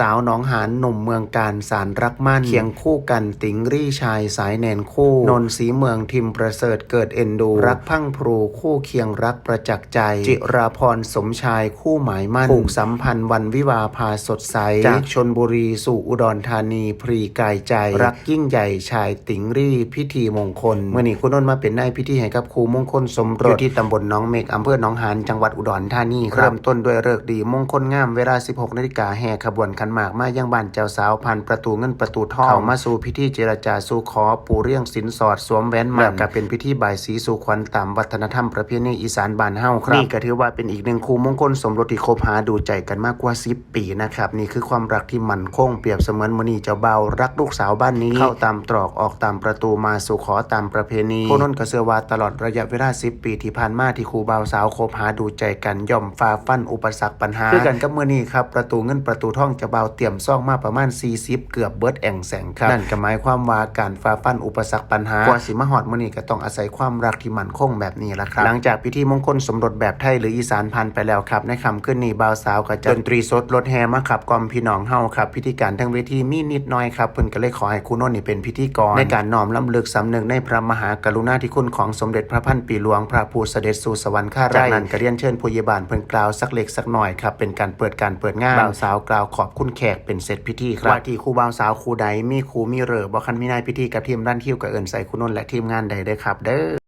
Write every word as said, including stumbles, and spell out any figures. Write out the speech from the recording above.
สาวหนองหานหนุ่มเมืองกาญสารรักมั่น เคียงคู่กันติงรี่ชายสายแนนคู่ นนท์ศรีเมืองทิมประเสริฐเกิดเอ็นดู รักพรั่งพรูคู่เคียงรักประจักษ์ใจ จิราพรสมชายคู่หมายมั่น ผูกสัมพันธ์วันวิวาห์พาสดใส จากชลบุรีสู่อุดรธานีพรีกายใจ รักยิ่งใหญ่ชายติงรี่พิธีมงคล มื้อนี้ครูนนท์มาเป็นนายพิธีให้กับคู่มงคลสมรส อยู่ที่ตำบลหนองเม็ก อำเภอหนองหาน จังหวัดอุดรธานีครับ เริ่มต้นด้วยฤกษ์ดีมงคลงาม เวลา สิบหกนาฬิกา แห่ขบวนขันหมากมายังบ้านเจ้าสาว ผ่านประตูเงินประตูทอง เข้ามาสู่พิธีเจรจาสู่ขอ ปู่เลี้ยงสินสอด สวมแหวนหมั้น แล้วก็เป็นพิธีบายศรีสู่ขวัญตามวัฒนธรรมประเพณีอีสานบ้านเฮาครับ นี่ก็ถือว่าเป็นอีกหนึ่งคู่มงคลสมรสที่คบหาดูใจกันมากกว่า สิบ ปีนะครับ นี่คือความรักที่มั่นคง เปรียบเสมือนมื้อนี้เจ้าบ่าวรักลูกสาวบ้านนี้ เข้าตามตรอกออกตามประตูมาสู่ขอตามประเพณี ครูนนท์ก็เชื่อว่าตลอดระยะเวลา สิบ ปีที่ผ่านมาที่คู่บ่าวสาวคบหาดูใจกัน ย่อมฝ่าฟันอุปสรรคปัญหา คือกันกับมื้อนี้ครับ ประตูเงินประตูทองเจ้าบ่าวเตรียมซองมาประมาณ สี่สิบ เกือบเบิดแอ่งแสงครับ นั่นก็หมายความว่าการฝ่าฟันอุปสรรคปัญหากว่าสิมาฮอดมื้อนี้ก็ต้องอาศัยความรักที่มั่นคงแบบนี้ล่ะครับ หลังจากพิธีมงคลสมรสแบบไทยหรืออีสานผ่านไปแล้วครับ ในค่ำคืนนี้บ่าวสาวก็จัดดนตรีสดรถแห่มาขับกล่อมพี่น้องเฮาครับ พิธีการทางเวทีมีนิดหน่อยครับ เพิ่นก็เลยขอให้ครูนนท์นี่เป็นพิธีกร ในการน้อมรำลึกสำนึกในพระมหากรุณาธิคุณของสมเด็จพระพันปีหลวง พระผู้เสด็จสู่สวรรคาลัย จากนั้นก็เรียนเชิญผู้ใหญ่บ้านเพิ่นกล่าวสักเล็กสักน้อยครับ เป็นการเปิดการเปิดงาน บ่าวสาวกล่าวขอบคุณแขกเป็นเสร็จพิธีครับ ว่าที่คู่บ่าวสาวคู่ใดมีคู่มีฤกษ์บ่คันมีนายพิธีกับทีมรันคิวก็เอิ้นใส่ครูนนท์และทีมงานได้เด้อครับเด้อ